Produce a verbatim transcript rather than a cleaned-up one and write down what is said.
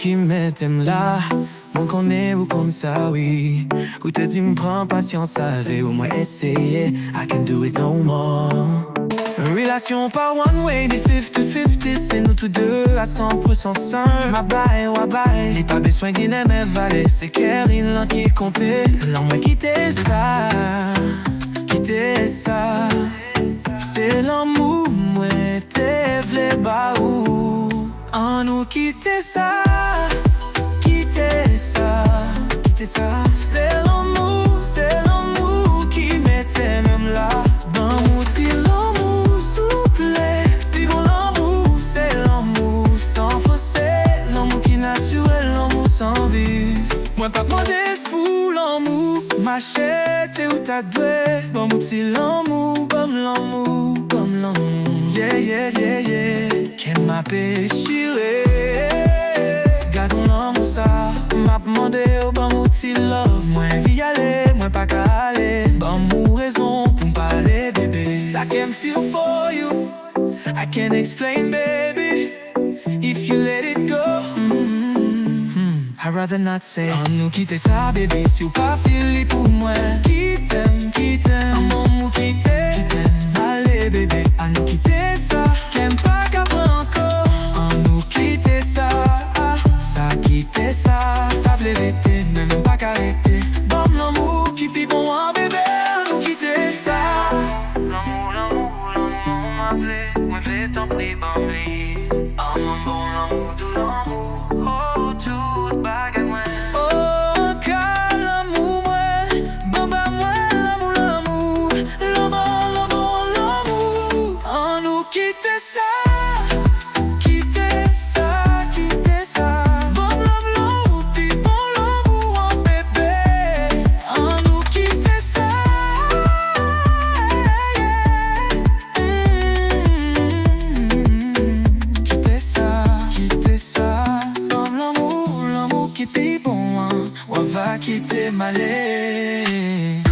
ki mete m la. Mwen konnen ou konn sa, wi. Ou te di m pran pasyans avè w, mwen eseye. I can do it no more. Relasyon pa one way, ni fifty fifty, se nou tou de a san pou san. M ap bay, w ap bay. Li pa bezwen gen nenmen valè, se kè ri lan ki konte. Lanmou, kite sa, kite sa. Se lanmou mwen te vle ba ou. Annou kite sa, kite sa, kite sa. Se lanmou, se lanmou ki mete m la. Ban m yon ti lanmou, souple. Pi bon lanmou, se lanmou san fòse. Lanmou ki natirèl, lanmou san vis. Mwen p ap mande pou lanmou, m achte ou ta dwe. Ban m yon ti lanmou, ban m lanmou, ban m lanmou. Yeah, yeah, yeah, yeah. Kè m ape chire. Gad yon lanmou sa, m ap mande w ban m yon ti love. Mwen anvi ale, mwen pa ka ale. Ban m yon rezon pou m pale, bebe. Sa kè m feel for you, I can't explain, baby. If you let it go, mm, I'd rather not say. Annou kite sa, baby, si w pa feel li pou mwen. Kite m, kite m, lanmou kite. Kite m ale, bebe, annou kite sa. Kè m pa ka pran ankò. Annou kite sa, ah, sa kite sa. Ta vle rete, men m pa ka rete. Ban m lanmou ki pi bon an, bebe, annou kite sa. Lanmou, lanmou, lanmou, lanmou m ap vle. Mwen vle, tanpri, ban m li. Ban m yon bon lanmou, dou lanmou. Oh, tout bagay mwen. Oh, ka lanmou mwen. Ban ba mwen lanmou, lanmou. Lanmou, lanmou, lanmou. Annou kite sa. Kite sa, kite sa. Ban m lanmou, lanmou, pi bon lanmou an, bebe. Annou kite sa. Mm, kite sa, kite sa. Ban m lanmou, lanmou ki pi bon an. W ap va kite m ale.